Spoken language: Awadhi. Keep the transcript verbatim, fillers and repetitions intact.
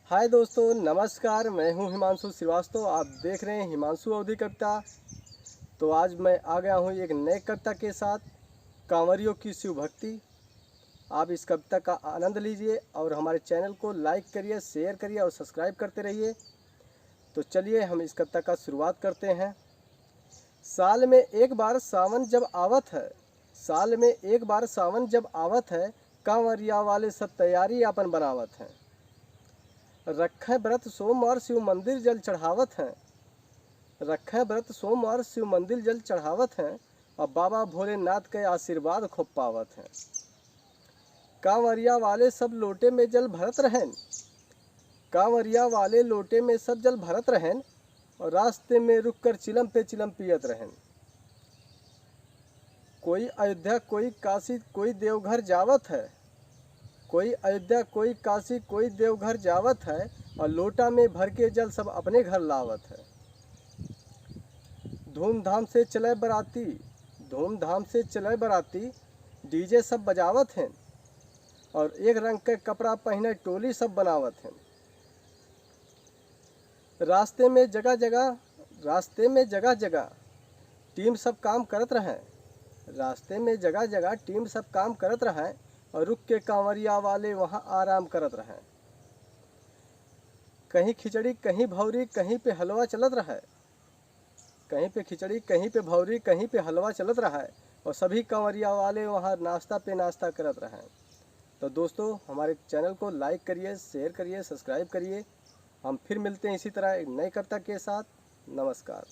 हाय दोस्तों, नमस्कार, मैं हूं हिमांशु श्रीवास्तव। आप देख रहे हैं हिमांशु अवधी कविता। तो आज मैं आ गया हूं एक नए कविता के साथ, कांवरियों की शिव भक्ति। आप इस कविता का आनंद लीजिए और हमारे चैनल को लाइक करिए, शेयर करिए और सब्सक्राइब करते रहिए। तो चलिए हम इस कविता का शुरुआत करते हैं। साल में एक बार सावन जब आवत है, साल में एक बार सावन जब आवत है, कांवरिया वाले सब तैयारी आपन बनावत हैं। रखें व्रत सोमवार शिव मंदिर जल चढ़ावत हैं, रखें व्रत सोमवार शिव मंदिर जल चढ़ावत हैं, और बाबा भोलेनाथ के आशीर्वाद खूब पावत हैं। कांवरिया वाले सब लोटे में जल भरत रहेन, कांवरिया वाले लोटे में सब जल भरत रहेन, और रास्ते में रुक कर चिलम पे चिलम पियत रहेन। कोई अयोध्या, कोई काशी, कोई देवघर जावत है, कोई अयोध्या, कोई काशी, कोई देवघर जावत है, और लोटा में भर के जल सब अपने घर लावत है। धूमधाम से चले बराती, धूमधाम से चले बराती, डीजे सब बजावत हैं, और एक रंग के कपड़ा पहने टोली सब बनावत हैं। रास्ते में जगह जगह, रास्ते में जगह जगह टीम सब काम करत रहें, रास्ते में जगह जगह टीम सब काम करत रहें, और रुक के कांवरिया वाले वहाँ आराम करत रहें। कहीं खिचड़ी, कहीं भौरी, कहीं पे हलवा चलत रहे, कहीं पे खिचड़ी, कहीं पे भौरी, कहीं पे हलवा चलत रहे, और सभी कांवरिया वाले वहाँ नाश्ता पे नाश्ता करत रहें। तो दोस्तों, हमारे चैनल को लाइक करिए, शेयर करिए, सब्सक्राइब करिए। हम फिर मिलते हैं इसी तरह एक नए कविता के साथ। नमस्कार।